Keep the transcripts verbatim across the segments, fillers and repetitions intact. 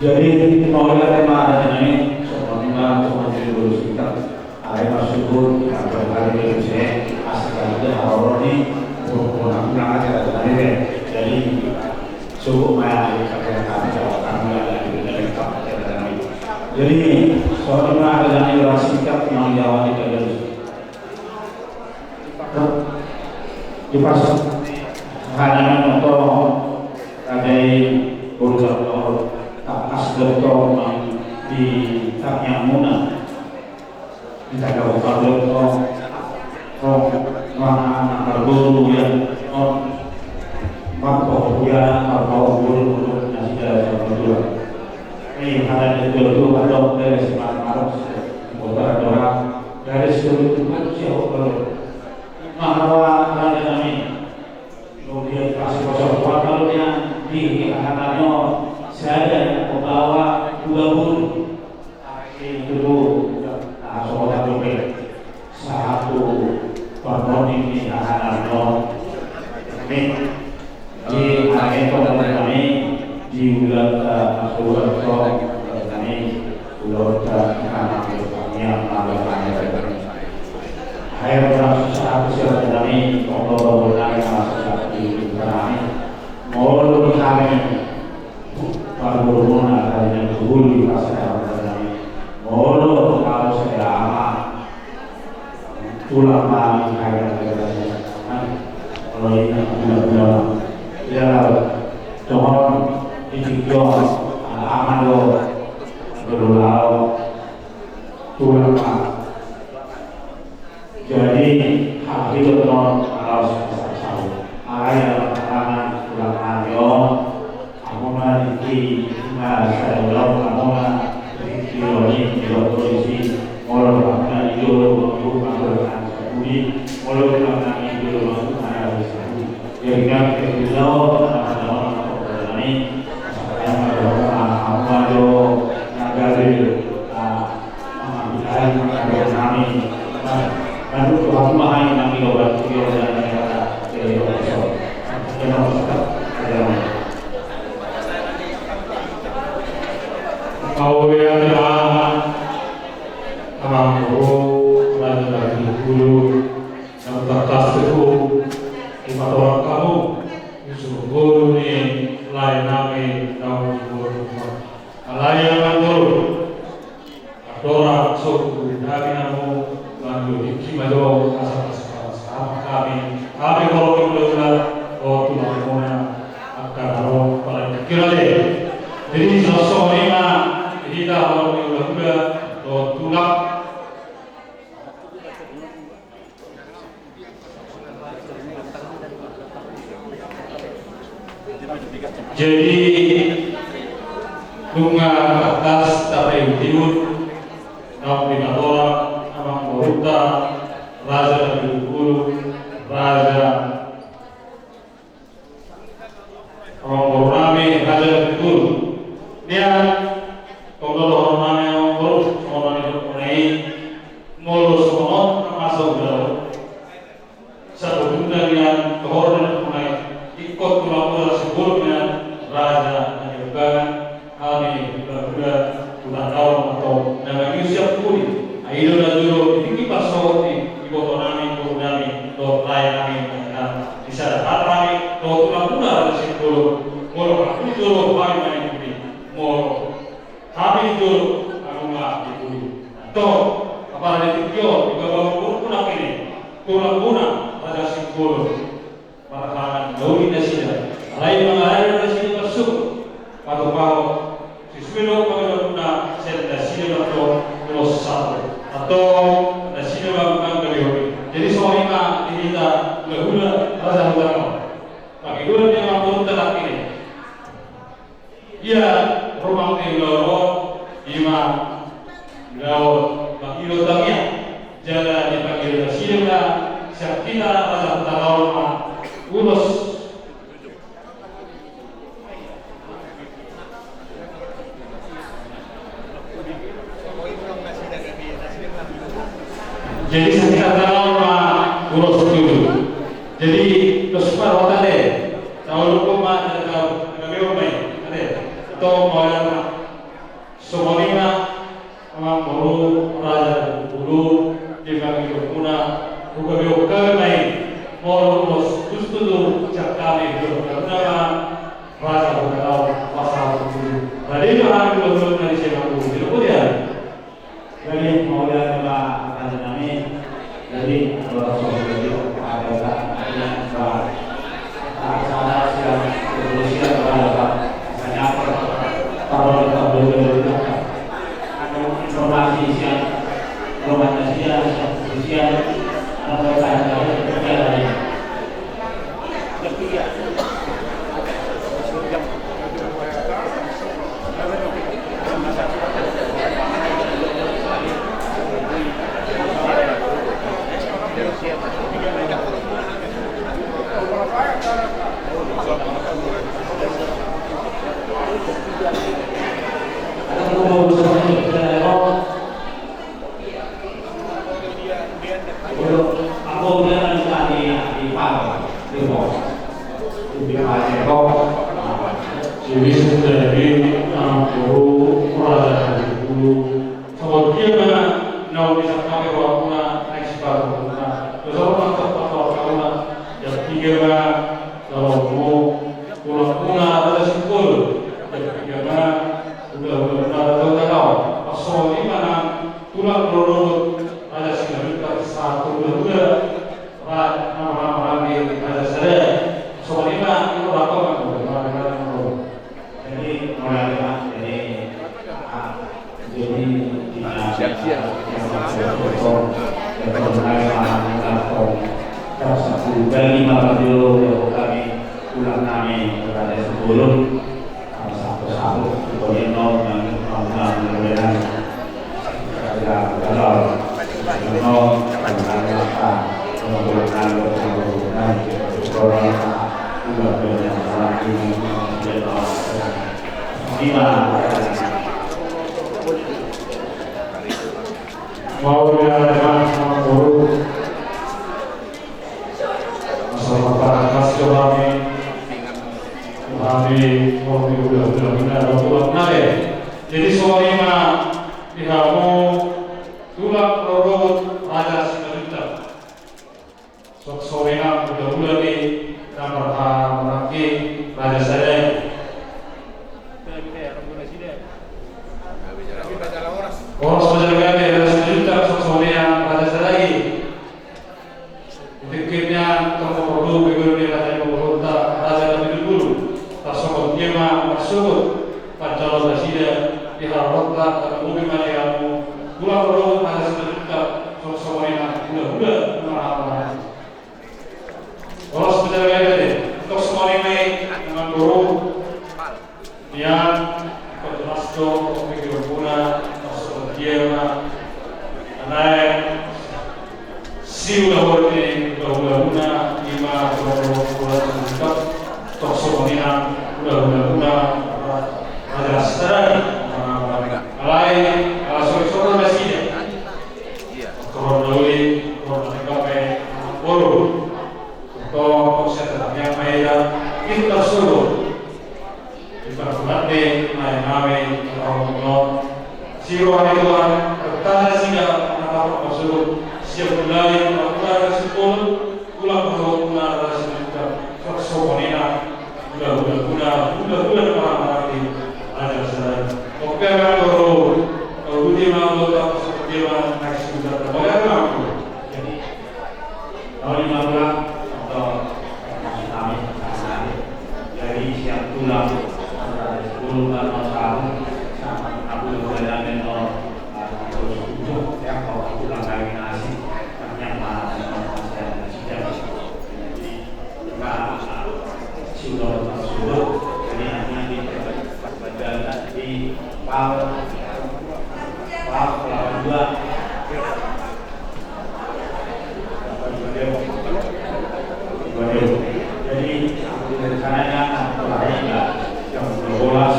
Jadi, mauliate ma raja nami, songon i ma songon i ma singkat. Alai ma suhut, angka hali ni use, asa tadi haroro ni, unang acara nami be. Jadi, suhut ma ya, pakai kami, kalau kami ada di dalam kami, acara nami. Jadi, songon i ma raja nami, urang singkat, manjawab di dalam. Di pas halaman motor ada guru motor tak pas doktor di tangiang muna di taga motor doktor rong mana marguru ya on marpo ya marpo guru untuk nasi dari sama dua. Eh, ada doktor itu atau dari semangat harus motor orang dari seluruh manusia kalau Mahawa raja nami. Kemudian pas kosong kuat kalau dia di halaman on saya membawa dua guru. Itu tuh nah sobat dope satu permoning di halaman on. Ini Jadi, hari ini kami di bulan Masura kami bulan kami akhir bulan susah aku siapa kami Allah Allah kami masuk di kami mau kami pergumulan hari ini dulu di pasar kami mau kalau saya aman Tulang ma i haya haya haya. Kalau ini gula gula. Ya, jangan dijual. Aman do. Berdoa. Tulang ma. Jadi hal itu non harus besar sekali. Alai dalam tekanan tulang ma i on. Amuna di ma sada ulang amuna di kilo ni di waktu isi molo amuna di jolo waktu amuna di sabuni molo amuna di jolo waktu amuna di sabuni. Jadi kami kita tahu nama-nama kami pasangan amuna amuna do nagari. Mauliate ma amangboru, raja na di hulu, na tarkasih tu patorang hamu, di suru boru ni lae nami na di boru. Alai amangboru. Andorang so hubungi hami hamu, manjou tingki ma jo asa pasahat hami, hami holong ni hulahula dohot tulang muna angka na ro pala tingki raja. Jadi songon i ma hita holong ni hulahula dohot tulang. Jadi nunga tangkas tapaihut-ihut naung dipatoran amangborunta raja na di hulu, raja Amangboru nami raja na di hulu. Nian tong do dohonon nami amangboru songon na nidok muna i. Molo songon on na masa ulaon. Sabotulna nian dohonon na nidok muna i. Ingkon tulang muna raja Simbolon nian raja na di Ambangan. Hami hulahula hutangkahon ma antong na mangihuthon sian pudi. Ai i do na jolo di tingki parsohot ni iboto nami boru nami dohot lae nami na di hami. Di sada hata hami dohot tulang muna raja Simbolon. Molo hami jolo hami ma di pudi. Molo hami jolo hami ma di pudi. Antong apala di tingki on di bagasan boru muna nangkin i tulang muna raja Simbolon. Marhahamaranggi nasida. Alai mangalehon nasida marsyukur. Patupahon sisue dohot panggabeanmuna sian nasida ma antong ulos sahat. Antong nasida ma manggabehon i. Jadi songon i ma di hita hulahula raja hutangkahon. Pangidoan ni amangborunta nangkin i. Ia rumang ni ulaon on ima ulaon mangido tangiang jala dipangido nasida ma sian hita raja hutangkahon ma ulos. Jadi sian hita hutangkahon ma ulos tutu. Jadi dos ma rohanta de. Tahu lupa ma ada tahu ada beo mai ada. Atau mau ada Songon i ma, amangboru, raja dohot boru, di pangidoanmuna, gabe on hami ma i, molo ulos tutu tu sian hami, gabe on hami ma, raja dohot boru, pasal tutu. Jadi ma hami dohot boru na di sian amangboru, di dohot boru ya. Jadi, mauliate ma raja nami. Jadi, kalau so jadi, ada tak ada yang salah. Tak salah siap, kepolisian ada tak? Misalnya apa? Kalau ada tak boleh boleh tak? Ada informasi siap, informasi siap, kepolisian ada tak? Ada tak? Jadi, songon dia ma naung disangkapi rohamuna, naeng sipasahatonmuna. Songon na tangkas pasahatonmuna, jala piga ma, jala omo, tulangmuna Raja Sipul, jala piga ma, hulahulamuna Raja Hutagaon. Pas songon i ma nang tulang rorobot Raja Simanjuntak, sahat tu hulahula, ra-, nama-nama rangge Raja Sada. Songon i ma, i ma rangge ma, rangge ma. Jadi, mulai ma, jadi, ah, jadi, di mana, siap, siap. Jadi, mulai ma, mulai ma, mulai ma, mulai ma, mulai ma, tulang nami, Raja Sipul. Sapu-sapu, pokoknya nol, nol, nol, nol, nol, nol. Mau dia, Masalah panas jo hami. Hami, hami hulahula, hulahula, hulahula. Jadi songon i ma di hamu tulang rorobot Raja Simanjuntak. Songon i nang hulahula ni na marhaha maranggi Raja Sada i. Horas ma jala gabe Raja Simanjuntak, songon i nang Raja Sada i. Di tingki on, tong porlu begu ni raja ni boru ta, Raja Nabidulbulu. Tarsongon dia ma marsogot panjalo nasida di haroranta, tarlumobi ma di hamu tulang rorobot Raja Simanjuntak, songon i nang hulahula na marhaha maranggi. Horas ma jala gabe. Tong songon i ma i, amangboru. Ia, ingkon jelas do pingkirmuna, maksud dia ma, naeng siulahon ni hulahula muna, i ma hulahula muna, tong songon i nang hulahula muna, Raja Sada. Alai, ala sori-sori nasida. Ingkon ro na uli, ingkon ro na gabe, amangboru. Tong, tong sian tangiang ma ida, ingkon tarsogot. Di parhunat ni naeng nami, tong, tong. Siroha ni Tuhan, berkata sida, anak-anak masuk, siap mulai, berkata Sipul, tulang rorobot muna Raja Simanjuntak, songon i nang, hulahula muna, hulahula na marhaha maranggi Raja Sada i. Oke, amangboru, kalau dia mau, kalau tak, dia mau, naik sudah, boleh, amangboru. Jadi, Nol lima bulan, atau, kami, jadi siap tulang, antara sepuluh bulan, nol satu, sama, aku juga ada mentor, ah, terus ujung, ya, kalau tulang kawin nasi, yang mana, yang mana, yang mana, jadi, nah, sudah, sudah, jadi, nanti, di, pal, pal, pal, dua. Jadi, rencananya terakhir jam dua belas,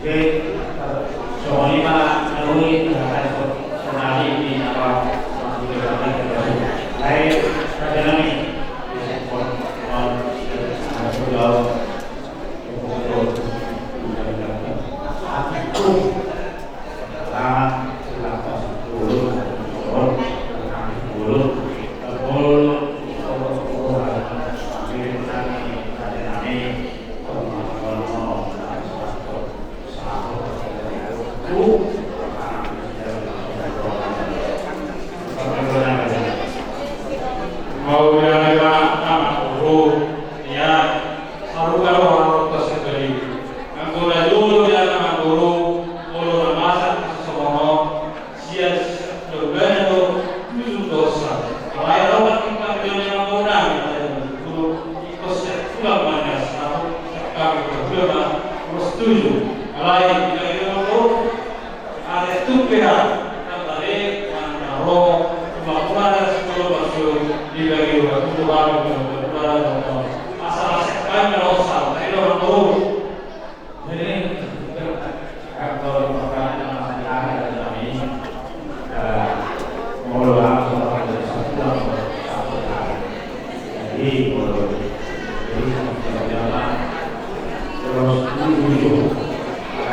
jadi, songon i ma, nauli,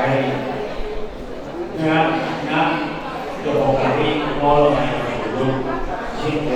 Na, na, joho kami, molo, sing,